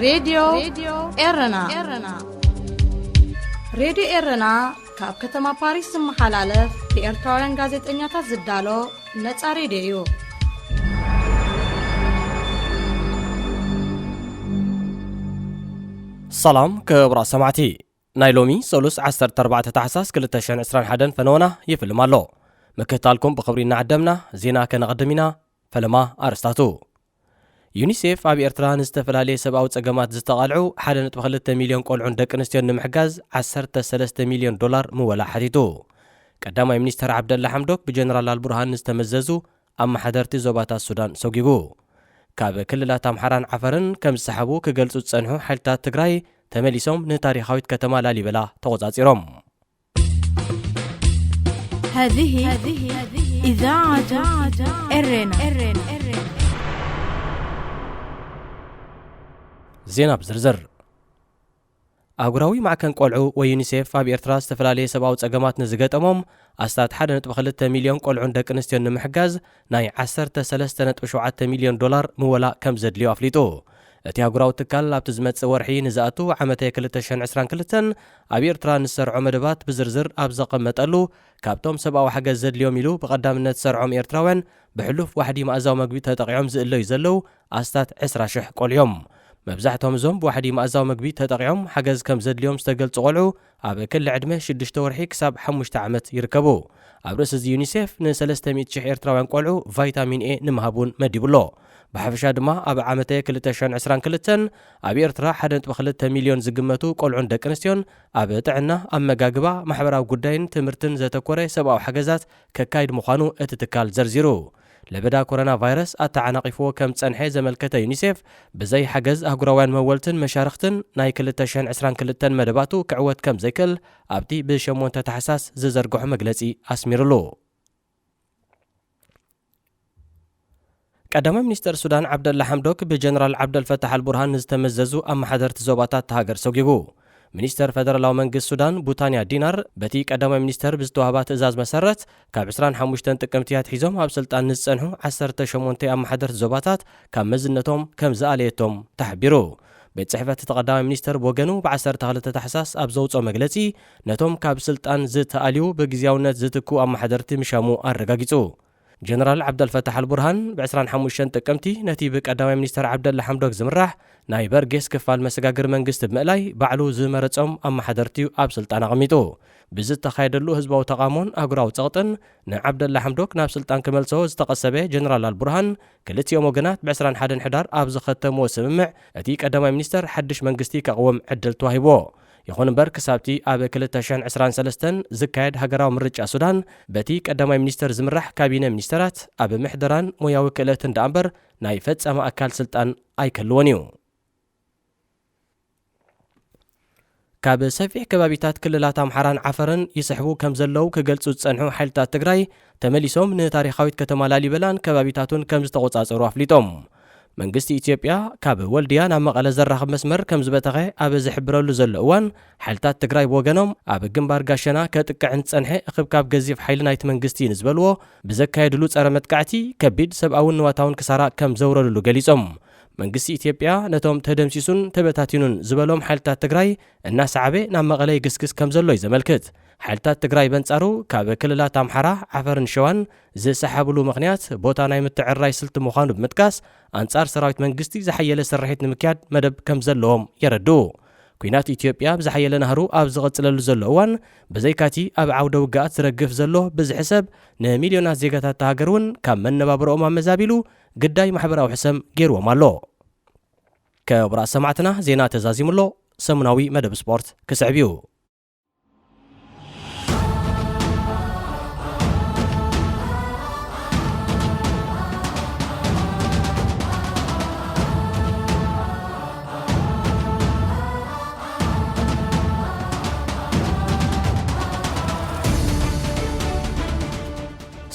ሬድዮ ኤረና። ሬድዮ ኤረና ካብ ከተማ ፓሪስ ዝመሓላለፍ ብኤርትራውያን ጋዜጠኛታት ዝዳሎ ነጻ ሬድዮ እዩ። ሰላም ክቡራት ሰማዕቲ፣ ናይ ሎሚ ሰሉስ ዓሰርተ ኣርባዕተ ታሕሳስ ክልተ ሽሕን ዕስራን ሓደን ፈነወና ይፍልም ኣሎ። ምክትታልኩም ብኽብሪ እናዓደምና ዜና ከነቐድም ኢና። ፈለማ ኣርእስታቱ። ዩኒሴፍ ኣብ ኤርትራ ንዝተፈላለየ ሰብኣዊ ጸገማት ዝተቓልዑ ሓደ ነጥቢ ክልተ ሚልዮን ቆልዑን ደቂ ኣንስትዮን ንምሕጋዝ ዓሰርተ ሰለስተ ሚልዮን ዶላር ምወላ ሓቲቱ። ቀዳማይ ሚኒስተር ዓብደላ ሓምዶክ ብጀነራል ኣልቡርሃን ንዝተመዘዙ ኣመሓደርቲ ዞባታት ሱዳን ሰጒጉ። ካብ ክልላት ኣምሓራን ዓፈርን ከም ዝሰሓቡ ክገልጹ ዝጸንሑ ሓይልታት ትግራይ ተመሊሶም ንታሪኻዊት ከተማ ላሊበላ ተቖጻጺሮም። هذه إذاعة إرنا. ዜና ብዝርዝር። ኣህጉራዊ ማዕከን ቆልዑ ወይ ዩኒሴፍ ኣብ ኤርትራ ዝተፈላለየ ሰብኣዊ ጸገማት ንዝገጠሞም ኣስታት ሓደ ነጥቢ ክልተ ሚልዮን ቆልዑን ደቂ ኣንስትዮን ንምሕጋዝ ናይ ዓሰርተ ሰለስተ ነጥቢ ሸውዓተ ሚልዮን ዶላር ምወላ ከም ዘድልዮ ኣፍሊጡ። እቲ ኣህጉራዊ ትካል ኣብቲ ዝመጽእ ወርሒ ንዝኣቱ ዓመተ ክልተ ሽሕን ዕስራን ክልተን ኣብ ኤርትራ ንዝሰርዖ መደባት ብዝርዝር ኣብ ዘቐመጠሉ፣ ካብቶም ሰብኣዊ ሓገዝ ዘድልዮም ኢሉ ብቐዳምነት ዝሰርዖም ኤርትራውያን ብሕሉፍ ዋሕዲ መኣዛዊ መግቢ ተጠቒዖም ዝእለዩ ዘለዉ ኣስታት ዕስራ ሽሕ ቆልዑ እዮም። መብዛሕትኦም እዞም ብዋሕዲ መኣዛዊ መግቢ ተጠቒዖም ሓገዝ ከም ዘድልዮም ዝተገልጹ ቆልዑ ኣብ ክሊ ዕድመ ሽዱሽተ ወርሒ ክሳብ ሓሙሽተ ዓመት ይርከቡ። ኣብ ርእሲ እዚ ዩኒሴፍ ንሰለስተ ሚእቲ ሽሕ ኤርትራውያን ቆልዑ ቫይታሚን ኤ ንምሃብ እውን መዲቡ ኣሎ። ብሓፈሻ ድማ ኣብ ዓመተ ክልተ ሽሕን ዕስራን ክልተን ኣብ ኤርትራ ሓደ ነጥቢ ክልተ ሚልዮን ዝግመቱ ቆልዑን ደቂ ኣንስትዮን ኣብ ጥዕና፣ ኣመጋግባ፣ ማሕበራዊ ጉዳይን ትምህርትን ዘተኮረ ሰብኣዊ ሓገዛት ከካይድ ምዃኑ እቲ ትካል ዘርዚሩ። ለበዳ ኮሮና ቫይረስ ኣተዓናቒፍዎ ከም ዝጸንሐ ዘመልከተ ዩኒሴፍ፣ ብዘይ ሓገዝ ኣህጉራውያን መወልትን መሻርኽትን ናይ ክልተ ሽሕን ዕስራን ክልተን መደባቱ ክዕወት ከም ዘይክእል ኣብቲ ብሸሞንተ ታሕሳስ ዝዘርግሖ መግለጺ ኣስሚሩሉ። ቀዳማይ ሚኒስተር ሱዳን ዓብደላ ሓምዶክ ብጀነራል ዓብደልፈታሕ ኣልቡርሃን ንዝተመዘዙ ኣመሓደርቲ ዞባታት እታ ሃገር ሰጒጉ። ሚኒስተር ፈደራላዊ መንግስቲ ሱዳን ቡታንያ ዲናር በቲ ቀዳማይ ሚኒስተር ብዝተዋህባ ትእዛዝ መሰረት፣ ካብ ዕስራን ሓሙሽተን ጥቅምቲ ኣትሒዞም ኣብ ስልጣን ንዝጸንሑ ዓሰርተ ሸሞንተ ኣመሓደርቲ ዞባታት ካብ መዝነቶም ከም ዝኣለየቶም ተሓቢሩ። ቤት ጽሕፈት እቲ ቀዳማይ ሚኒስተር ብወገኑ ብዓሰርተ ክልተ ታሕሳስ ኣብ ዘውጽኦ መግለጺ፣ ነቶም ካብ ስልጣን ዝተኣልዩ ብግዝያውነት ዝትክኡ ኣመሓደርቲ ምሻሙ ኣረጋጊጹ። ጀነራል ዓብደልፈታሕ ኣልቡርሃን ብዕስራን ሓሙሽተን ጥቅምቲ ነቲ ብቀዳማይ ሚኒስተር ዓብደላ ሓምዶክ ዝምራሕ ናይ በርጌስ ክፋል መሰጋግሪ መንግስቲ ብምእላይ ባዕሉ ዝመረጾም ኣመሓደርቲ'ዩ ኣብ ስልጣን ኣቐሚጡ። ብዝተኻየደሉ ህዝባዊ ተቓውሞን ኣህጉራዊ ጸቕጥን ንዓብደላ ሓምዶክ ናብ ስልጣን ክመልሶ ዝተቐሰበ ጀነራል ኣልቡርሃን፣ ክልቲኦም ወገናት ብዕስራን ሓደን ሕዳር ኣብ ዝኸተምዎ ስምምዕ እቲ ቀዳማይ ሚኒስተር ሓድሽ መንግስቲ ከቕውም ዕድል ተዋሂብዎ። ይኹን እምበር፣ ክሳብቲ ኣብ ክልተ ሽሕን ዕስራን ሰለስተን ዝካየድ ሃገራዊ ምርጫ ሱዳን፣ በቲ ቀዳማይ ሚኒስተር ዝምራሕ ካቢነ ሚኒስተራት ኣብ ምሕደራን ሞያዊ ክእለትን ደኣ እምበር ናይ ፈጻሚ ኣካል ስልጣን ኣይክህልዎን እዩ። ካብ ሰፊሕ ከባቢታት ክልላት ኣምሓራን ዓፈርን ይስሕቡ ከም ዘለዉ ክገልጹ ዝጸንሑ ሓይልታት ትግራይ፣ ተመሊሶም ንታሪኻዊት ከተማ ላሊበላን ከባቢታቱን ከም ዝተቖጻጸሩ ኣፍሊጦም። መንግስቲ ኢትዮጵያ ካብ ወልድያ ናብ መቐለ ዘራኽብ መስመር ከም ዝበተኸ ኣብ ዝሕብረሉ ዘሎ እዋን፣ ሓይልታት ትግራይ ብወገኖም፣ ኣብ ግንባር ጋሸና ከጥቅዕን ዝጸንሐ እኽብካብ ገዚፍ ሓይሊ ናይቲ መንግስቲ ንዝበልዎ ብዘካየድሉ ጸረ መጥቃዕቲ፣ ከቢድ ሰብኣውን ንዋታውን ክሳራ ከም ዘውረድሉ ገሊጾም። መንግስቲ ኢትዮጵያ ነቶም ተደምሲሱን ተበታቲኑን ዝበሎም ሓይልታት ትግራይ እናሰዓበ ናብ መቐለ ይግስግስ ከም ዘሎ እዩ ዘመልክት። ሓይልታት ትግራይ በንጻሩ ካብ ክልላት ኣምሓራ፣ ዓፈርን ሸዋን ዝሰሓብሉ ምኽንያት ቦታ ናይ ምትዕርራይ ስልቲ ምዃኑ ብምጥቃስ፣ ኣንጻር ሰራዊት መንግስቲ ዝሓየለ ስርሒት ንምክያድ መደብ ከም ዘለዎም የረድኡ። ኲናት ኢትዮጵያ ብዝሓየለ ናህሩ ኣብ ዝቐጽለሉ ዘሎ እዋን፣ ብዘይካቲ ኣብ ዓውደ ውግኣት ዝረግፍ ዘሎ ብዝሒ ሰብ፣ ንሚልዮናት ዜጋታት እታ ሃገር እውን ካብ መነባብሮኦም ኣመዛቢሉ ግዳይ ማሕበራዊ ሕሰም ገይርዎም ኣሎ። ክቡራት ሰማዕትና፣ ዜና ተዛዚሙ ኣሎ። ሰሙናዊ መደብ ስፖርት ክስዕብ እዩ።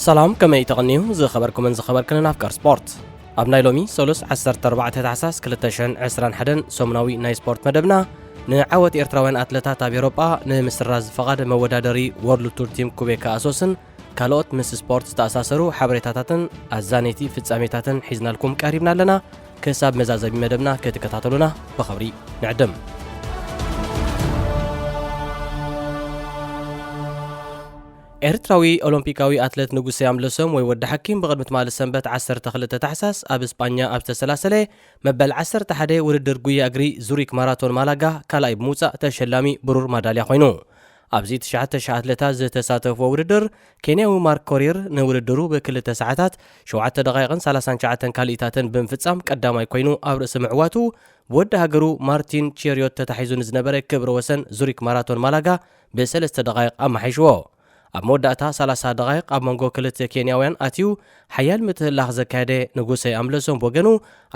ሰላም፣ ከመይ ተቐንዩ ዝኸበርኩምን ዝኸበርክንን ኣፍቀር ስፖርት? ኣብ ናይ ሎሚ ሰሉስ ዓሰርተ ኣርባዕተ ታሕሳስ ክልተ ሽሕን ዕስራን ሓደን ሰሙናዊ ናይ ስፖርት መደብና፣ ንዓወት ኤርትራውያን ኣትለታት ኣብ ኤውሮጳ ንምስራዝ ፍቓድ መወዳደሪ ወርልድ ቱር ቲም ኩቤካ ኣሶስን ካልኦት ምስ ስፖርት ዝተኣሳሰሩ ሓበሬታታትን ኣዛነይቲ ፍጻሜታትን ሒዝናልኩም ቀሪብና ኣለና። ክሳብ መዛዘሚ መደብና ክትከታተሉና ብኽብሪ ንዕድም። ኤርትራዊ ኦሎምፒካዊ ኣትለት ንጉሰ ኣምለሶም ወይ ወዲ ሓኪም ብቕድሚ ትማሊ ሰንበት ዓሰርተ ክልተ ታሕሳስ ኣብ እስጳኛ ኣብ ዝተሰላሰለ መበል ዓሰርተ ሓደ ውድድር ጉያ እግሪ ዙሪክ ማራቶን ማላጋ ካልኣይ ብምውጻእ ተሸላሚ ብሩር ማዳልያ ኮይኑ። ኣብዚ ትሽዓተ ሽሕ ኣትለታት ዝተሳተፍዎ ውድድር፣ ኬንያዊ ማርክ ኮሪር ንውድድሩ ብክልተ ሰዓታት፣ ሸውዓተ ደቓይቕን ሰላሳን ትሽዓተን ካልኢታትን ብምፍጻም ቀዳማይ ኮይኑ ኣብ ርእሲ ምዕዋቱ፣ ብወዲ ሃገሩ ማርቲን ቼሪዮት ተታሒዙ ንዝነበረ ክብረ ወሰን ዙሪክ ማራቶን ማላጋ ብሰለስተ ደቓይቕ ኣመሓይሽዎ። ኣብ መወዳእታ ሰላሳ ደቓይቕ ኣብ መንጎ ክልተ ኬንያውያን ኣትዩ ሓያል ምትህልላኽ ዘካየደ ንጉሰ ኣምለሶም ብወገኑ፣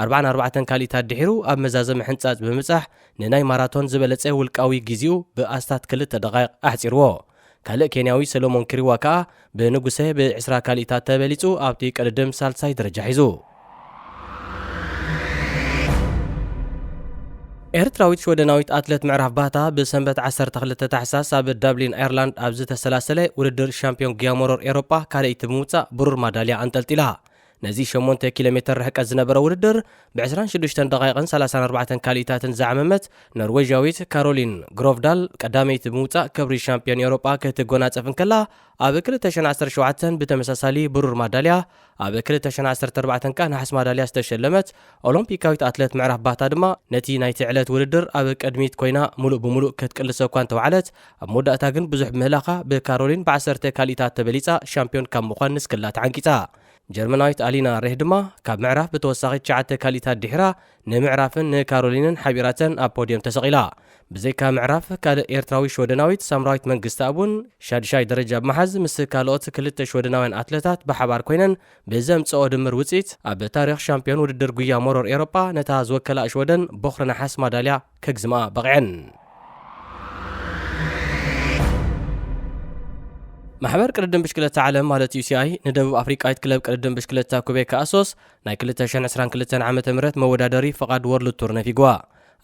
ኣርባዓን ኣርባዕተን ካልኢታት ድሒሩ ኣብ መዛዘሚ ሕንጻጽ ብምብጻሕ፣ ንናይ ማራቶን ዝበለጸ ውልቃዊ ግዜኡ ብኣስታት ክልተ ደቓይቕ ኣሕጺርዎ። ካልእ ኬንያዊ ሰሎሞን ክሪዋ ከኣ ብንጉሰ ብዕስራ ካልኢታት ተበሊጹ ኣብቲ ቅድድም ሳልሳይ ደረጃ ሒዙ። ኤርትራዊት ሽወደናዊት ኣትለት ምዕራፍ ባህታ ብሰንበት ዓሰርተ ክልተ ታሕሳስ ኣብ ዳብሊን ኣየርላንድ ኣብ ዝተሰላሰለ ውድድር ሻምፒዮን ጉያ መሮር ኤሮጳ ካልኣይቲ ብምውጻእ ብሩር ማዳልያ ኣንጠልጢላ። ነዚ ሸሞንተ ኪሎ ሜተር ርሕቀት ዝነበረ ውድድር ብዕስራን ሽዱሽተን ደቓይቕን ሰላሳን ኣርባዕተን ካልኢታትን ዝዓመመት ኖርዌዥያዊት ካሮሊን ግሮቭዳል ቀዳመይቲ ብምውጻእ ክብሪ ሻምፒዮን ኤውሮጳ ክትጎናጸፍ እንከላ፣ ኣብ ክልተ ሽሕን ዓሰርተ ሸውዓተን ብተመሳሳሊ ብሩር ማዳልያ፣ ኣብ ክልተ ሽሕን ዓሰርተ ኣርባዕተን ከኣ ነሓስ ማዳልያ ዝተሸለመት ኦሎምፒካዊት ኣትለት ምዕራፍ ባህታ ድማ ነቲ ናይቲ ዕለት ውድድር ኣብ ቅድሚት ኮይና ምሉእ ብምሉእ ክትቅልሶ እኳ እንተወዓለት፣ ኣብ መወዳእታ ግን ብዙሕ ብምህላኻ ብካሮሊን ብዓሰርተ ካልኢታት ተበሊጻ ሻምፒዮን ካብ ምዃን ንስክላ ተዓንቂጻ። ጀርመናዊት ኣሊና ሬህ ድማ ካብ ምዕራፍ ብተወሳኺ ትሽዓተ ካልኢታት ድሒራ ንምዕራፍን ንካሮሊንን ሓቢራተን ኣብ ፖድየም ተሰቒላ። ብዘይካ ምዕራፍ፣ ካልእ ኤርትራዊ ሽወደናዊት ሳምራዊት መንግስተኣብ እውን ሻድሻይ ደረጃ ብምሓዝ ምስ ካልኦት ክልተ ሽወደናውያን ኣትለታት ብሓባር ኮይነን ብዘምጽኦ ድምር ውጽኢት ኣብ ታሪኽ ሻምፒዮን ውድድር ጉያ መሮር ኤሮጳ ነታ ዝወከላ ሽወደን ቦኽሪ ነሓስ ማዳልያ ከግዝምኣ በቒዐን። ማሕበር ቅድድም ብሽክለታ ዓለም ማለት ዩ ሲ ኣይ ንደቡብ ኣፍሪቃዊት ክለብ ቅድድም ብሽክለታ ኩቤካ ኣሶስ ናይ ክልተ ሽሕን ዕስራን ክልተን ዓመተ ምህረት መወዳደሪ ፍቓድ ወርልድ ቱር ነፊግዋ።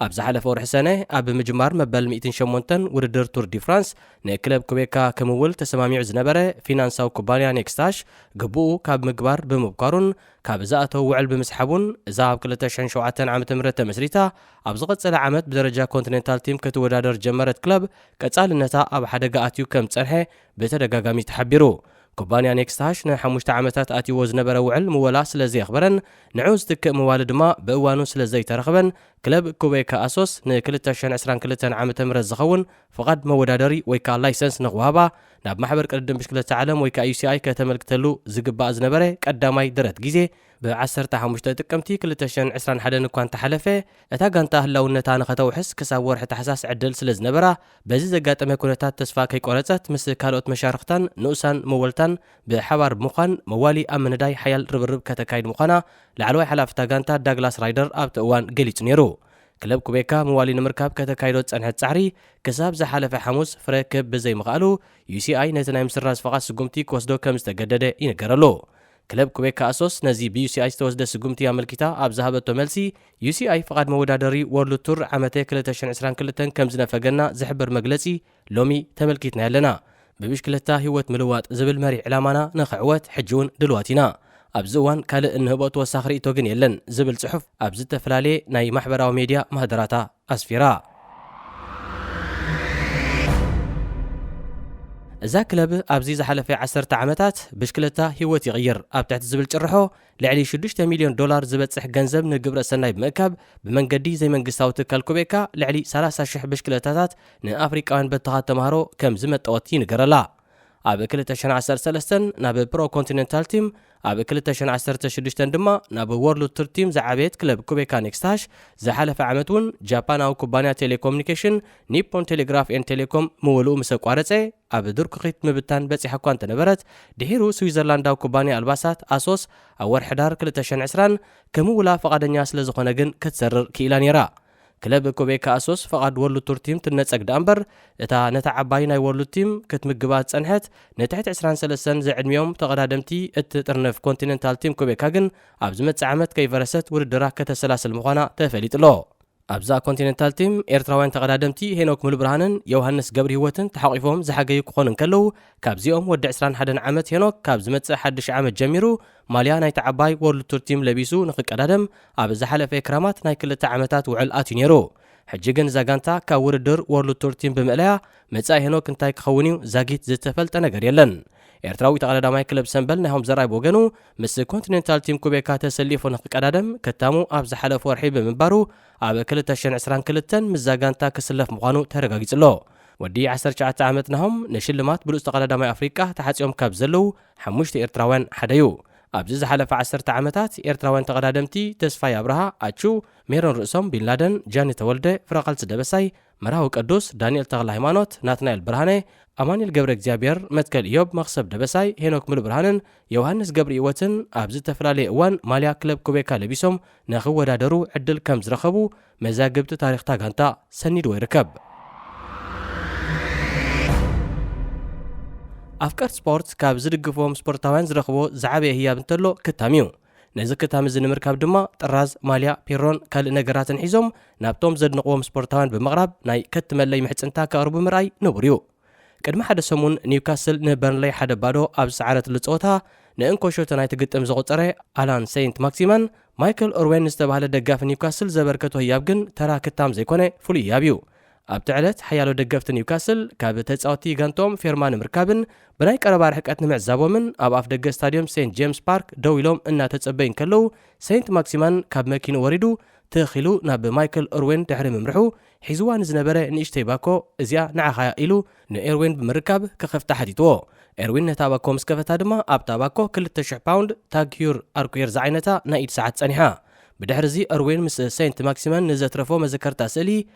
ኣብ ዝሓለፈ ወርሒ ሰነ ኣብ ምጅማር መበል ሚእትን ሸሞንተን ውድድር ቱር ዲ ፍራንስ ንክለብ ኩቤካ ክምውል ተሰማሚዑ ዝነበረ ፊናንሳዊ ኩባንያ ኔክስታሽ ግቡኡ ካብ ምግባር ብምብኳሩን ካብ ዝኣተው ውዕል ብምስሓቡን እዛ ኣብ ክልተ ሽሕን ሸውዓተን ዓመተ ምህረት ተመስሪታ ኣብ ዝቐጸለ ዓመት ብደረጃ ኮንቲኔንታል ቲም ክትወዳደር ጀመረት ክለብ ቀጻልነታ ኣብ ሓደጋ ኣትዩ ከም ዝጸንሐ ብተደጋጋሚ ተሓቢሩ። ኩባንያ ኔክስታሽ ንሓሙሽተ ዓመታት ኣትይዎ ዝነበረ ውዕል ምወላ ስለ ዘየኽበረን ንዑ ዝትክእ ምዋሊ ድማ ብእዋኑ ስለ ዘይተረኽበን ክለብ ኩቤካ ኣሶስ ን ክልተ ሽሕን ዕስራን ክልተን ዓመተ ምህረት ዝኸውን ፍቓድ መወዳደሪ ወይ ከኣ ላይሰንስ ንኽወሃባ ናብ ማሕበር ቅድድም ብሽክለታ ዓለም ወይ ከኣ ዩ ሲ ኣይ ከተመልክተሉ ዝግባእ ዝነበረ ቀዳማይ ደረት ግዜ ብ ዓሰርተ ሓሙሽተ ጥቅምቲ ክልተ ሽሕን ዕስራን ሓደን እኳ እንተሓለፈ፣ እታ ጋንታ ህላውነታ ንኸተውሕስ ክሳብ ወርሒ ታሕሳስ ዕድል ስለ ዝነበራ፣ በዚ ዘጋጠመ ኩነታት ተስፋ ከይቆረጸት ምስ ካልኦት መሻርኽታን ንኡሳን መወልታን ብሓባር ብምዃን መዋሊ ኣብ ምንዳይ ሓያል ርብርብ ከተካይድ ምዃና ላዕለዋይ ሓላፊ እታ ጋንታ ዳግላስ ራይደር ኣብቲ እዋን ገሊጹ ነይሩ። ክለብ ኩቤካ መዋሊ ንምርካብ ከተካይዶ ዝጸንሐት ጻዕሪ ክሳብ ዝሓለፈ ሓሙስ ፍረ ክህብ ብዘይምኽኣሉ፣ ዩ ሲ ኣይ ነቲ ናይ ምስራዝ ፍቓድ ስጉምቲ ክወስዶ ከም ዝተገደደ ይንገረሉ። ክለብ ኩቤካ ኣሶስ ነዚ ብ ዩ ሲ ኣይ ዝተወስደ ስጉምቲ ኣመልኪታ ኣብ ዝሃበቶ መልሲ፣ ዩ ሲ ኣይ ፍቓድ መወዳደሪ ወርልድ ቱር ዓመተ ክልተ ሽሕን ዕስራን ክልተን ከም ዝነፈገና ዝሕብር መግለጺ ሎሚ ተመልኪትና ኣለና። ብብሽክለታ ህይወት ምልዋጥ ዝብል መሪሕ ዕላማና ንኽዕወት ሕጂ እውን ድልዋት ኢና። ኣብዚ እዋን ካልእ እንህቦ ተወሳኺ ርእይቶ ግን የለን ዝብል ጽሑፍ ኣብ ዝተፈላለየ ናይ ማሕበራዊ ሜድያ ማህደራታ ኣስፊራ። እዛ ክለብ ኣብዚ ዝሓለፈ ዓሰርተ ዓመታት ብሽክለታ ህይወት ይቕይር ኣብ ትሕቲ ዝብል ጭርሖ ልዕሊ ሽዱሽተ ሚልዮን ዶላር ዝበጽሕ ገንዘብ ንግብረ ሰናይ ብምእካብ ብመንገዲ ዘይመንግስታዊ ትካል ኩቤካ ልዕሊ ሰላሳ ሽሕ ብሽክለታታት ንኣፍሪቃውያን በተኻት ተምሃሮ ከም ዝመጠወት ይንገረላ። ኣብ ክልተ ሽሕን ዓሰርተ ሰለስተን ናብ ፕሮ ኮንቲኔንታል ቲም፣ ኣብ ክልተ ሽሕን ዓሰርተ ሽዱሽተን ድማ ናብ ወርልድ ቱር ቲም ዝዓበየት ክለብ ኩቤካ ኔክስታሽ ዝሓለፈ ዓመት እውን ጃፓናዊ ኩባንያ ቴሌኮሙኒኬሽን ኒፖን ቴሌግራፍ ኤን ቴሌኮም ምውልኡ ምስ ኣቋረጸ ኣብ ድርኩኺት ምብታን በጺሓ እኳ እንተነበረት ድሒሩ ስዊዘርላንዳዊ ኩባንያ ኣልባሳት ኣሶስ ኣብ ወርሒ ሕዳር ክልተ ሽሕን ዕስራን ክምውላ ፈቓደኛ ስለ ዝኾነ ግን ክትሰርር ክኢላ ነይራ። ክለብ ኮቤካ ኣሶስ ፍቓድ ወርልድ ቱር ቲም ትነጸግ ደኣ እምበር፣ እታ ነታ ዓባይ ናይ ወርልድ ቲም ክትምግባ ዝጸንሐት ንትሕቲ ዕስራን ሰለስተን ዝዕድሚኦም ተቐዳደምቲ እትጥርንፍ ኮንቲነንታል ቲም ኮቤካ ግን ኣብ ዝመጽእ ዓመት ከይፈረሰት ውድድራ ከተሰላስል ምዃና ተፈሊጡ ኣሎ። ኣብዛ ኮንቲኔንታል ቲም ኤርትራውያን ተቐዳደምቲ ሄኖክ ሙሉብርሃንን ዮሃንስ ገብርህይወትን ተሓቒፎም ዝሓገዩ ክኾኑ እንከለዉ፣ ካብዚኦም ወዲ ዕስራን ሓደን ዓመት ሄኖክ ካብ ዝመጽእ ሓድሽ ዓመት ጀሚሩ ማልያ ናይቲ ዓባይ ወርልድ ቱር ቲም ለቢሱ ንኽቀዳደም ኣብ ዝሓለፈ ክራማት ናይ ክልተ ዓመታት ውዕል ኣትዩ ነይሩ። ሕጂ ግን እዛ ጋንታ ካብ ውድድር ወርልድ ቱር ቲም ብምእለያ፣ መጻኢ ሄኖክ እንታይ ክኸውን እዩ ዛጊት ዝተፈልጠ ነገር የለን። ኤርትራዊ ተቐዳዳማይ ክለብ ሰምበል ናይሆም ዘርኣይ ብወገኑ፣ ምስ ኮንቲኔንታል ቲም ኩቤካ ተሰሊፉ ንኽቀዳደም ከታሙ ኣብ ዝሓለፈ ወርሒ ብምንባሩ፣ ኣብ ክልተ ሽሕን ዕስራን ክልተን ምስዛ ጋንታ ክስለፍ ምዃኑ ተረጋጊጹ ኣሎ። ወዲ ዓሰርተ ትሽዓተ ዓመት ናሆም ንሽልማት ብሉጽ ተቐዳዳማይ ኣፍሪቃ ተሓጺኦም ካብ ዘለዉ ሓሙሽተ ኤርትራውያን ሓደ እዩ። ኣብዚ ዝሓለፈ ዓሰርተ ዓመታት ኤርትራውያን ተቐዳደምቲ ተስፋይ ኣብርሃ፣ ኣቹ፣ ሜሮን ርእሶም፣ ቢንላደን፣ ጃኒ ተወልደ፣ ፍረቓልሲ ደበሳይ፣ መርሃዊ ቅዱስ፣ ዳንኤል ተኽለ ሃይማኖት፣ ናትናኤል ብርሃነ፣ ኣማኑኤል ገብረ እግዚኣብሔር፣ መትከል ኢዮብ፣ መኽሰብ ደበሳይ፣ ሄኖክ ሙሉብርሃንን ዮሃንስ ገብረህይወትን ኣብ ዝተፈላለየ እዋን ማልያ ክለብ ኩቤካ ለቢሶም ንኽወዳደሩ ዕድል ከም ዝረኸቡ መዛግብቲ ታሪኽታ ጋንታ ሰኒድዎ ይርከብ። ኣፍቀርቲ ስፖርት ካብ ዝድግፍዎም ስፖርታውያን ዝረኽቦ ዝዓበየ ህያብ እንተሎ ክታም እዩ። ነዚ ክታም እዚ ንምርካብ ድማ ጥራዝ፣ ማልያ፣ ፔሮን ካልእ ነገራትን ሒዞም ናብቶም ዘድንቕዎም ስፖርታውያን ብምቕራብ ናይ ከትመለይ ምሕጽንታ ከቕርቡ ምርኣይ ንቡር እዩ። ቅድሚ ሓደ ሰሙን ኒውካስል ንበርንለይ ሓደ ባዶ ኣብ ዝሰዓረትሉ ጸወታ ንእንኮሾቶ ናይቲ ግጥም ዘቑጸረ ኣላን ሴንት ማክሲማን፣ ማይክል ኦርዌን ንዝተባህለ ደጋፊ ኒውካስል ዘበርከቶ ህያብ ግን ተራ ክታም ዘይኮነ ፍሉይ ህያብ እዩ። ኣብቲ ዕለት ሓያሎ ደገፍቲ ኒውካስል ካብ ተጻወትቲ ጋንቶም ፌርማ ንምርካብን ብናይ ቀረባ ርሕቀት ንምዕዛቦምን ኣብ ኣፍ ደገ ስታድዮም ሴንት ጄምስ ፓርክ ደው ኢሎም እናተጸበዩ እንከለዉ፣ ሴንት ማክሲማን ካብ መኪኑ ወሪዱ ትኽ ኢሉ ናብ ማይክል ኦርዌን ድሕሪ ምምርሑ፣ ሒዝዋ ንዝነበረ ንእሽተይ ባኮ፣ "እዚኣ ንዓኻ እያ" ኢሉ ንኤርዊን ብምርካብ ክኸፍታ ሓቲትዎ። ኤርዊን ነታ ባኮ ምስ ከፈታ ድማ ኣብታ ባኮ ክልተ ሽሕ ፓውንድ ታግ ሂዩር ኣርኩየር ዝዓይነታ ናይ ኢድ ሰዓት ጸኒሓ። ብድሕሪ እዚ ኤርዊን ምስ ሴንት ማክሲመን ንዘትረፎ መዘከርታ ስእሊ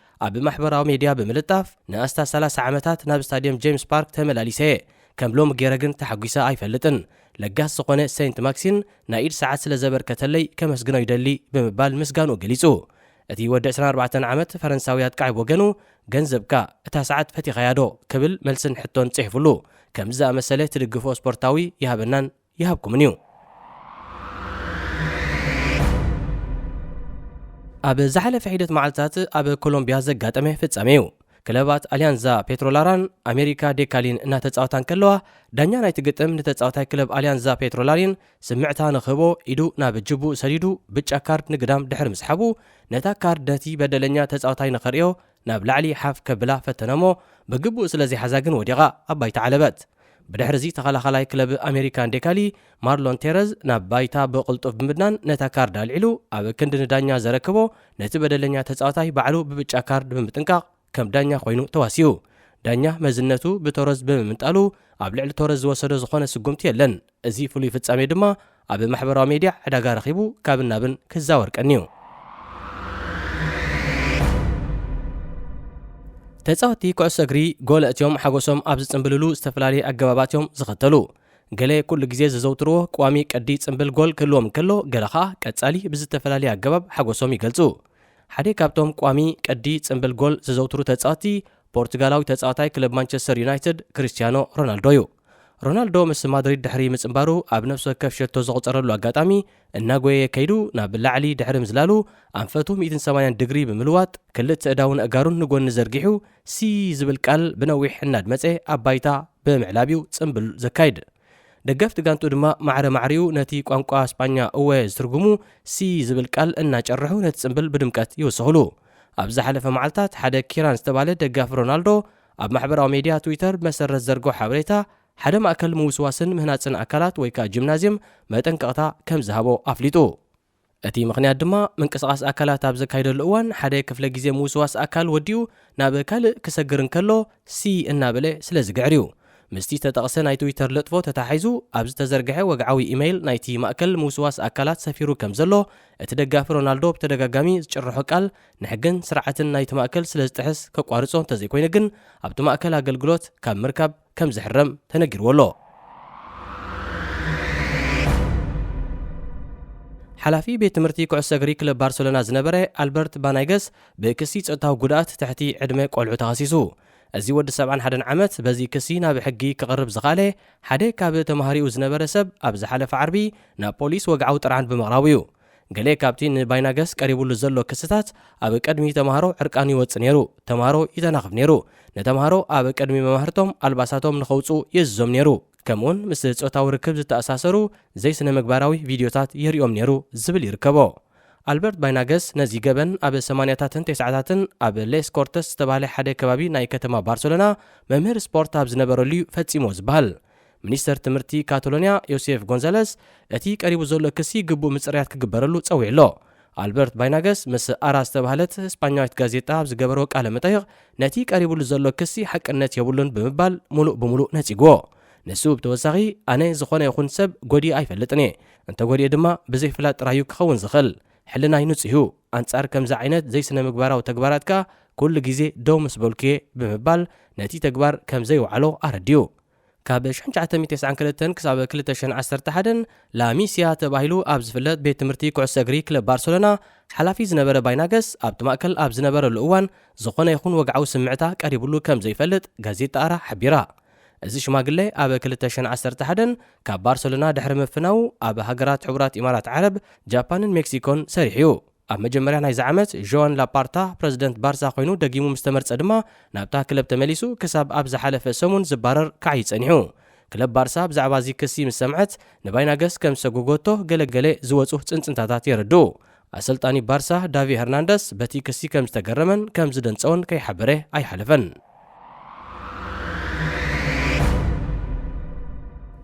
ኣብ ማሕበራዊ ሜድያ ብምልጣፍ፣ "ንኣስታት ሰላሳ ዓመታት ናብ ስታድየም ጄምስ ፓርክ ተመላሊሰ እየ። ከም ሎሚ ገይረ ግን ተሓጒሰ ኣይፈልጥን። ለጋስ ዝኾነ ሴንት ማክሲን ናይ ኢድ ሰዓት ስለ ዘበርከተለይ ከመስግኖ ይደሊ" ብምባል ምስጋንኡ ገሊጹ። እቲ ወዲ ዕስራን ኣርባዕተን ዓመት ፈረንሳዊ ኣጥቃዒ ብወገኑ፣ "ገንዘብካ፣ እታ ሰዓት ፈቲኻያ ዶ?" ክብል መልስን ሕቶን ጽሒፉሉ። ከምዚ ዝኣመሰለ ትድግፎ ስፖርታዊ ይሃበናን ይሃብኩምን እዩ። ኣብ ዝሓለፈ ሒደት መዓልታት ኣብ ኮሎምቢያ ዘጋጠመ ፍጻሜ እዩ። ክለባት ኣልያንዛ ፔትሮላራን ኣሜሪካ ዴካሊን እናተጻወታ እንከለዋ፣ ዳኛ ናይቲ ግጥም ንተጻዋታይ ክለብ ኣልያንዛ ፔትሮላሪን ስምዕታ ንክህቦ ኢዱ ናብ ጅቡኡ ሰዲዱ ብጫ ካርድ ንግዳም ድሕሪ ምስሓቡ፣ ነታ ካርድ ነቲ በደለኛ ተጻዋታይ ንኸርእዮ ናብ ላዕሊ ሓፍ ከብላ ፈተነሞ፣ ብግቡእ ስለ ዘይሓዛ ግን ወዲቓ ኣብ ባይታ ዓለበት። ብድሕሪ እዚ ተኸላኻላይ ክለብ ኣሜሪካን ዴካሊ ማርሎን ቴረዝ ናብ ባይታ ብቕልጡፍ ብምድናን ነታ ካርድ ኣልዒሉ ኣብ ክንዲ ንዳኛ ዘረክቦ፣ ነቲ በደለኛ ተጻዋታይ ባዕሉ ብብጫ ካርድ ብምጥንቃቕ ከም ዳኛ ኮይኑ ተዋሲኡ። ዳኛ መዝነቱ ብቶረዝ ብምምንጣሉ ኣብ ልዕሊ ቶረዝ ዝወሰዶ ዝኾነ ስጉምቲ የለን። እዚ ፍሉይ ፍጻሜ ድማ ኣብ ማሕበራዊ ሜድያ ዕዳጋ ረኺቡ ካብ ናብን ክዛወር ቀንዩ። ተጻወትቲ ኩዕሶ እግሪ ጎል ኣእትዮም ሓጎሶም ኣብ ዝጽንብልሉ ዝተፈላለዩ ኣገባባት እዮም ዝኸተሉ። ገለ ኩሉ ግዜ ዘዘውትርዎ ቋሚ ቅዲ ጽንብል ጎል ክህልዎም እንከሎ፣ ገለ ኸኣ ቀጻሊ ብዝተፈላለየ ኣገባብ ሓጎሶም ይገልጹ። ሓደ ካብቶም ቋሚ ቅዲ ጽንብል ጎል ዘዘውትሩ ተጻወትቲ ፖርቱጋላዊ ተጻዋታይ ክለብ ማንቸስተር ዩናይትድ ክሪስቲያኖ ሮናልዶ እዩ። ሮናልዶ ምስ ማድሪድ ድሕሪ ምጽንባሩ ኣብ ነፍሲ ወከፍ ሸቶ ዘቑጸረሉ ኣጋጣሚ እናጎየየ ከይዱ ናብ ላዕሊ ድሕሪ ምዝላሉ ኣንፈቱ ሚእትን ሰማንያን ድግሪ ብምልዋጥ ክልተ እዳውን ኣእጋሩን ንጎኒ ዘርጊሑ ሲ ዝብል ቃል ብነዊሕ እናድመጸ ኣብ ባይታ ብምዕላብ እዩ ጽንብል ዘካይድ። ደገፍቲ ጋንቱ ድማ ማዕረ ማዕሪኡ ነቲ ቋንቋ ስጳኛ እወ ዝትርጉሙ ሲ ዝብል ቃል እናጨርሑ ነቲ ጽንብል ብድምቀት ይውስኽሉ። ኣብ ዝሓለፈ መዓልታት ሓደ ኪራን ዝተባህለ ደጋፊ ሮናልዶ ኣብ ማሕበራዊ ሜድያ ትዊተር ብመሰረት ዘርግሖ ሓበሬታ፣ ሓደ ማእከል ምውስዋስን ምህናጽን ኣካላት ወይ ከኣ ጂምናዝየም መጠንቀቕታ ከም ዝሃቦ ኣፍሊጡ። እቲ ምኽንያት ድማ ምንቅስቓስ ኣካላት ኣብ ዘካይደሉ እዋን ሓደ ክፍለ ግዜ ምውስዋስ ኣካል ወዲኡ ናብ ካልእ ክሰግር እንከሎ ሲ እናበለ ስለ ዝግዕር እዩ። ምስቲ ዝተጠቕሰ ናይ ትዊተር ለጥፎ ተታሒዙ ኣብ ዝተዘርግሐ ወግዓዊ ኢሜይል ናይቲ ማእከል ምውስዋስ ኣካላት ሰፊሩ ከም ዘሎ፣ እቲ ደጋፊ ሮናልዶ ብተደጋጋሚ ዝጭርሖ ቃል ንሕግን ስርዓትን ናይቲ ማእከል ስለ ዝጥሕስ ከቋርጾ እንተዘይኮይኑ ግን ኣብቲ ማእከል ኣገልግሎት ካብ ምርካብ ከም ዝሕረም ተነጊርዎ ኣሎ። ሓላፊ ቤት ትምህርቲ ኩዕሶ እግሪ ክለብ ባርሰሎና ዝነበረ ኣልበርት ባናይገስ ብክሲ ጾታዊ ጉድኣት ትሕቲ ዕድመ ቆልዑ ተኸሲሱ። እዚ ወዲ ሰብዓን ሓደን ዓመት በዚ ክሲ ናብ ሕጊ ክቐርብ ዝኸኣለ ሓደ ካብ ተማሃሪኡ ዝነበረ ሰብ ኣብ ዝሓለፈ ዓርቢ ናብ ፖሊስ ወግዓዊ ጥርዓን ብምቕራቡ እዩ። ገለ ካብቲ ንባይናገስ ቀሪቡሉ ዘሎ ክስታት፣ ኣብ ቅድሚ ተምሃሮ ዕርቃኑ ይወጽእ ነይሩ፣ ተምሃሮ ይተናኽፍ ነይሩ፣ ንተምሃሮ ኣብ ቅድሚ መማህርቶም ኣልባሳቶም ንኸውጽኡ ይእዝዞም ነይሩ፣ ከምኡውን ምስ ጾታዊ ርክብ ዝተኣሳሰሩ ዘይስነ ምግባራዊ ቪድዮታት የርእዮም ነይሩ ዝብል ይርከቦ። ኣልበርት ባይናገስ ነዚ ገበን ኣብ ሰማንያታትን ተስዓታትን ኣብ ሌስ ኮርተስ ዝተባህለ ሓደ ከባቢ ናይ ከተማ ባርሰሎና መምህር ስፖርት ኣብ ዝነበረሉ እዩ ፈጺሞ ዝበሃል። ሚኒስተር ትምህርቲ ካታሎንያ ዮሴፍ ጎንዛለስ፣ እቲ ቀሪቡ ዘሎ ክሲ ግቡእ ምጽርያት ክግበረሉ ጸዊዑ ኣሎ። ኣልበርት ባይናገስ ምስ ኣራ ዝተባህለት ስጳኛዊት ጋዜጣ ኣብ ዝገበሮ ቃለ መጠይቕ፣ ነቲ ቀሪቡሉ ዘሎ ክሲ ሓቅነት የብሉን ብምባል፣ ሙሉእ ብምሉእ ነጺግዎ። ንሱ ብተወሳኺ፣ ኣነ ዝኾነ ይኹን ሰብ ጎዲእ ኣይፈልጥን እየ፣ እንተጎዲኤ ድማ ብዘይፍላጥ ጥራይ እዩ ክኸውን ዝኽእል። ሕልናይ ንጹህ እዩ። ኣንጻር ከምዚ ዓይነት ዘይስነ ምግባራዊ ተግባራት ከኣ ኩሉ ግዜ ደው ምስ በልኩ እየ ብምባል፣ ነቲ ተግባር ከም ዘይወዓሎ ኣረዲኡ። ካብ ሽሕን ትሽዓተ ሚእትን ተስዓን ክልተን ክሳብ ክልተ ሽሕን ዓሰርተ ሓደን ላሚስያ ተባሂሉ ኣብ ዝፍለጥ ቤት ትምህርቲ ኩዕሶ እግሪ ክለብ ባርሰሎና ሓላፊ ዝነበረ ባይናገስ፣ ኣብቲ ማእከል ኣብ ዝነበረሉ እዋን ዝኾነ ይኹን ወግዓዊ ስምዕታ ቀሪቡሉ ከም ዘይፈልጥ ጋዜጣ ኣራ ሓቢራ። እዚ ሽማግለ ኣብ ክልተ ሽሕን ዓሰርተ ሓደን ካብ ባርሰሎና ድሕሪ ምፍናዉ ኣብ ሃገራት ሕቡራት ኢማራት ዓረብ፣ ጃፓንን ሜክሲኮን ሰሪሑ እዩ። ኣብ መጀመርያ ናይዚ ዓመት ዦዋን ላፓርታ ፕረዚደንት ባርሳ ኮይኑ ደጊሙ ምስ ተመርጸ ድማ ናብታ ክለብ ተመሊሱ ክሳብ ኣብ ዝሓለፈ ሰሙን ዝባረር ክዓዪ ጸኒሑ። ክለብ ባርሳ ብዛዕባ እዚ ክሲ ምስ ሰምዐት ንባይናገስ ከም ዝሰጎጎቶ ገለገለ ዝወጹ ጽንጽንታታት የረድኡ። ኣሰልጣኒ ባርሳ ዳቪ ሄርናንደስ በቲ ክሲ ከም ዝተገረመን ከም ዝደንጸወን ከይሓበረ ኣይሓለፈን።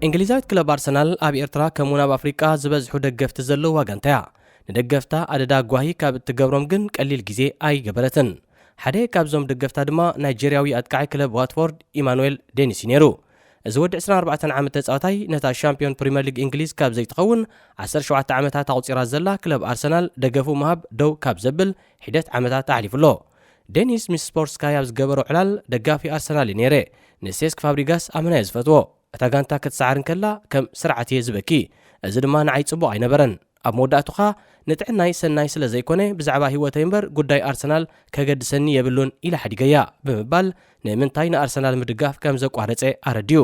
እንግሊዛዊት ክለብ ኣርሰናል ኣብ ኤርትራ ከምኡውን ኣብ ኣፍሪቃ ዝበዝሑ ደገፍቲ ዘለዋ ጋንታ እያ። ንደገፍታ ኣደዳ ጓሂ ካብ እትገብሮም ግን ቀሊል ግዜ ኣይገበረትን። ሓደ ካብዞም ደገፍታ ድማ ናይጀርያዊ ኣጥቃዒ ክለብ ዋትፎርድ ኢማኑኤል ዴኒስ እዩ ነይሩ። እዚ ወዲ ዕስራን ኣርባዕተን ዓመት ተጻዋታይ ነታ ሻምፒዮን ፕሪምየር ሊግ እንግሊዝ ካብ ዘይትኸውን ዓሰርተ ሸውዓተ ዓመታት ኣቑጺራ ዘላ ክለብ ኣርሰናል ደገፉ ምሃብ ደው ካብ ዘብል ሒደት ዓመታት ኣሕሊፉ ኣሎ። ዴኒስ ምስ ስፖርት ስካይ ኣብ ዝገበሮ ዕላል፣ ደጋፊ ኣርሰናል እየ ነይረ። ንሴስክ ፋብሪጋስ ኣመና እየ ዝፈትዎ። እታ ጋንታ ክትሰዓር እንከላ ከም ስርዓት እየ ዝበኪ። እዚ ድማ ንዓይ ጽቡቕ ኣይነበረን። ኣብ መወዳእቱ ኸኣ ንጥዕናይ ሰናይ ስለ ዘይኮነ ብዛዕባ ህይወተይ እምበር ጉዳይ ኣርሰናል ከገድሰኒ የብሉን ኢለ ሓዲገያ ብምባል ንምንታይ ንኣርሰናል ምድጋፍ ከም ዘቋረጸ ኣረዲኡ።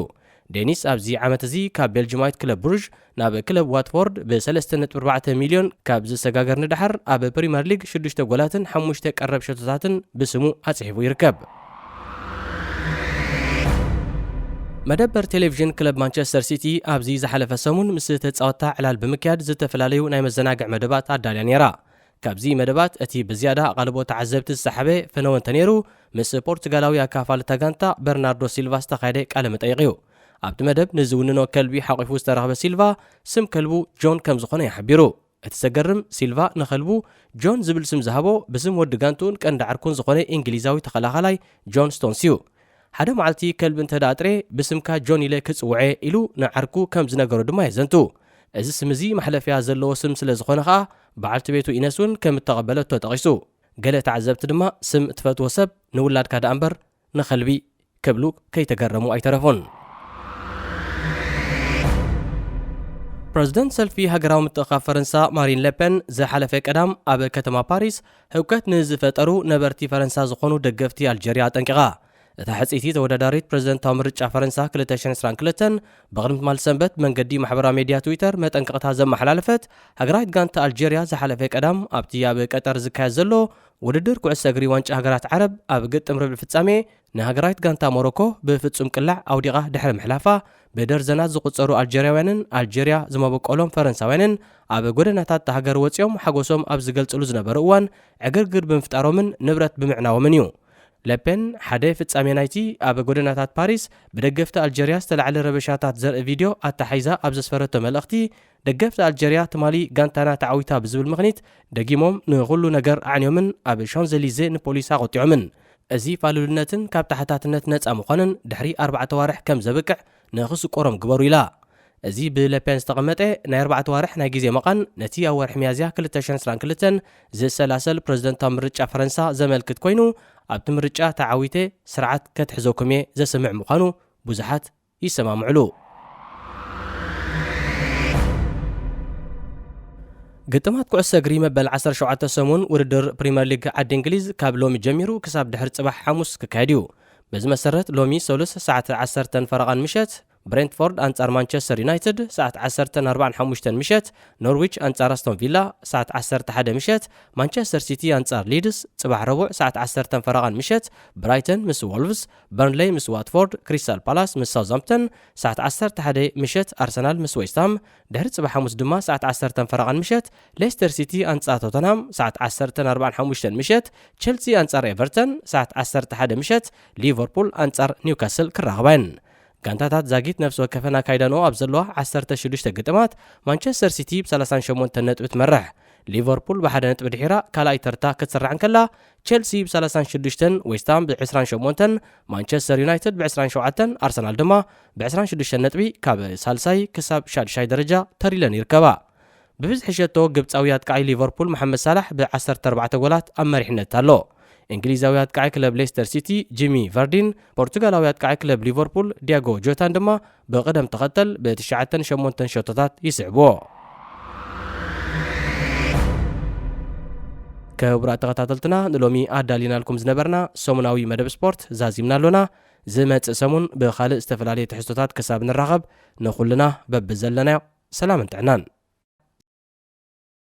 ዴኒስ ኣብዚ ዓመት እዚ ካብ ቤልጅማዊት ክለብ ብሩዥ ናብ ክለብ ዋትፎርድ ብ ሰለስተ ነጥቢ ኣርባዕተ ሚልዮን ካብ ዝሰጋገር ንደሓር ኣብ ፕሪምየር ሊግ ሽዱሽተ ጎላትን ሓሙሽተ ቀረብ ሸቶታትን ብስሙ ኣጽሒፉ ይርከብ። መደበር ቴሌቪዥን ክለብ ማንቸስተር ሲቲ ኣብዚ ዝሓለፈ ሰሙን ምስ ተጻወትታ ዕላል ብምክያድ ዝተፈላለዩ ናይ መዘናግዒ መደባት ኣዳልያ ነይራ። ካብዚ መደባት እቲ ብዝያዳ ኣቓልቦ ተዓዘብቲ ዝሰሓበ ፈነወ እንተነይሩ፣ ምስ ፖርቱጋላዊ ኣካፋሊ እታ ጋንታ በርናርዶ ሲልቫ ዝተኻየደ ቃለ መጠይቕ እዩ። ኣብቲ መደብ ንዝውንኖ ከልቢ ሓቒፉ ዝተረኽበ ሲልቫ፣ ስም ከልቡ ጆን ከም ዝኾነ እዩ ሓቢሩ። እቲ ዘገርም፣ ሲልቫ ንኸልቡ ጆን ዝብል ስም ዝሃቦ ብስም ወዲ ጋንትኡን ቀንዲ ዓርኩን ዝኾነ እንግሊዛዊ ተኸላኻላይ ጆን ስቶንስ እዩ። ሓደ መዓልቲ ከልቢ እንተ ደኣ ኣጥርየ ብስምካ ጆን ኢለ ክጽውዐ ኢሉ ንዓርኩ ከም ዝነገሮ ድማ የዘንቱ። እዚ ስም እዚ ማሕለፍያ ዘለዎ ስም ስለ ዝኾነ ኸኣ በዓልቲ ቤቱ ኢነስ እውን ከም እተቐበለቶ ጠቒሱ። ገለ ተዓዘብቲ ድማ ስም እትፈትዎ ሰብ ንውላድካ ደኣ እምበር ንኸልቢ ክብሉ ከይተገረሙ ኣይተረፉን። ፕረዚደንት ሰልፊ ሃገራዊ ምትእኽኻብ ፈረንሳ ማሪን ለፔን ዝሓለፈ ቀዳም ኣብ ከተማ ፓሪስ ህውከት ንዝፈጠሩ ነበርቲ ፈረንሳ ዝኾኑ ደገፍቲ ኣልጀርያ ኣጠንቂቓ። እታ ሕጽይቲ ተወዳዳሪት ፕረዚደንታዊ ምርጫ ፈረንሳ ክልተ ሽሕን ዕስራን ክልተን ብቕድሚ ትማል ሰንበት መንገዲ ማሕበራዊ ሜድያ ትዊተር መጠንቀቕታ ዘመሓላለፈት፣ ሃገራዊት ጋንታ ኣልጀርያ ዝሓለፈ ቀዳም ኣብቲ ኣብ ቀጠር ዝካየድ ዘሎ ውድድር ኩዕሶ እግሪ ዋንጫ ሃገራት ዓረብ ኣብ ግጥም ርብዒ ፍጻሜ ንሃገራዊት ጋንታ ሞሮኮ ብፍጹም ቅላዕ ኣውዲቓ ድሕሪ ምሕላፋ፣ ብደርዘናት ዝቑጸሩ ኣልጀርያውያንን ኣልጀርያ ዝመበቆሎም ፈረንሳውያንን ኣብ ጎደናታት እታ ሃገር ወጺኦም ሓጎሶም ኣብ ዝገልጽሉ ዝነበሩ እዋን ዕግርግር ብምፍጣሮምን ንብረት ብምዕናዎምን እዩ። ለፔን ሓደ ፍጻሜ ናይቲ ኣብ ጎደናታት ፓሪስ ብደገፍቲ ኣልጀርያ ዝተላዕለ ረበሻታት ዘርኢ ቪድዮ ኣተሓሒዛ ኣብ ዘስፈረቶ መልእኽቲ፣ ደገፍቲ ኣልጀርያ ትማሊ ጋንታና ተዓዊታ ብዝብል ምኽኒት ደጊሞም ንኹሉ ነገር ኣዕንዮምን ኣብ ሻንዘሊዜ ንፖሊስ ኣቖጢዖምን። እዚ ፋሉልነትን ካብ ተሓታትነት ነጻ ምዃንን ድሕሪ ኣርባዕተ ዋርሕ ከም ዘብቅዕ ንኽስቆሮም ግበሩ ኢላ። እዚ ብለፔን ዝተቐመጠ ናይ ኣርባዕተ ዋርሕ ናይ ግዜ መቓን፣ ነቲ ኣብ ወርሒ ሚያዝያ ክልተ ሽሕን ዕስራን ክልተን ዝሰላሰል ፕረዚደንታዊ ምርጫ ፈረንሳ ዘመልክት ኮይኑ፣ ኣብቲ ምርጫ ተዓዊተ ስርዓት ከትሕዘኩም እየ ዘስምዕ ምዃኑ ብዙሓት ይሰማምዕሉ። ግጥማት ኩዕሶ እግሪ መበል ዓሰርተ ሸውዓተ ሰሙን ውድድር ፕሪምየር ሊግ ዓዲ እንግሊዝ ካብ ሎሚ ጀሚሩ ክሳብ ድሕሪ ጽባሕ ሓሙስ ክካየድ እዩ። በዚ መሰረት ሎሚ ሰሉስ ሰዓት ዓሰርተ ፈረቓን ምሸት ብሬንትፎርድ ኣንጻር ማንቸስተር ዩናይትድ ሰዓት ዓሰርተ ኣርባዓን ሓሙሽተን ምሸት፣ ኖርዊች ኣንጻር ኣስቶን ቪላ ሰዓት ዓሰርተ ሓደ ምሸት፣ ማንቸስተር ሲቲ ኣንጻር ሊድስ ጽባሕ ረቡዕ ሰዓት ዓሰርተ ፈረቓን ምሸት፣ ብራይተን ምስ ዎልቭስ፣ በርንሌይ ምስ ዋትፎርድ፣ ክሪስታል ፓላስ ምስ ሳውዝሃምፕተን ሰዓት ዓሰርተ ሓደ ምሸት፣ ኣርሰናል ምስ ዌስትሃም፣ ድሕሪ ጽባሕ ሓሙስ ድማ ሰዓት ዓሰርተ ፈረቓን ምሸት፣ ሌስተር ሲቲ ኣንጻር ቶተንሃም ሰዓት ዓሰርተ ኣርባዓን ሓሙሽተን ምሸት፣ ቸልሲ ኣንጻር ኤቨርተን ሰዓት ዓሰርተ ሓደ ምሸት፣ ሊቨርፑል ኣንጻር ኒውካስል ክራኸባ እየን። ጋንታታት ዛጊት ነፍሲ ወከፈን ኣካይዳንኦ ኣብ ዘለዋ ዓሰርተ ሽዱሽተ ግጥማት፣ ማንቸስተር ሲቲ ብ ሰላሳን ሸሞንተን ነጥቢ ትመርሕ። ሊቨርፑል ብሓደ ነጥቢ ድሒራ ካልኣይ ተርታ ክትስራዕ እንከላ፣ ቸልሲ ብ ሰላሳን ሽዱሽተን፣ ዌስትሃም ብ ዕስራን ሸሞንተን፣ ማንቸስተር ዩናይትድ ብ ዕስራን ሸውዓተን፣ ኣርሰናል ድማ ብ ዕስራን ሽዱሽተን ነጥቢ ካብ ሳልሳይ ክሳብ ሻድሻይ ደረጃ ተር ኢለን ይርከባ። ብብዝሒ ሸቶ ግብጻዊ ኣጥቃዒ ሊቨርፑል መሓመድ ሳላሕ ብ ዓሰርተ ኣርባዕተ ጎላት ኣብ መሪሕነት ኣሎ። እንግሊዛዊ ኣጥቃዒ ክለብ ሌስተር ሲቲ ጂሚ ቨርዲን፣ ፖርቱጋላዊ ኣጥቃዒ ክለብ ሊቨርፑል ዲያጎ ጆታን ድማ ብቕደም ተኸተል ብትሽዓተን ሸሞንተን ሸቶታት ይስዕብዎ። ክቡራት ተኸታተልትና፣ ንሎሚ ኣዳሊናልኩም ዝነበርና ሰሙናዊ መደብ ስፖርት ዛዚምና ኣሎና። ዝመጽእ ሰሙን ብኻልእ ዝተፈላለየ ትሕዝቶታት ክሳብ ንራኸብ፣ ንኹልና በብዘለናዮ ሰላምን ጥዕናን።